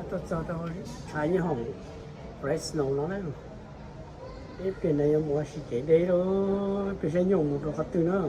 Tuaj txog rau thav nyob hoom Fresno no na. Ib pliag no yuav mus ua si kev deb lawm, ib pliag saib nyuj mus rau qhov twg na.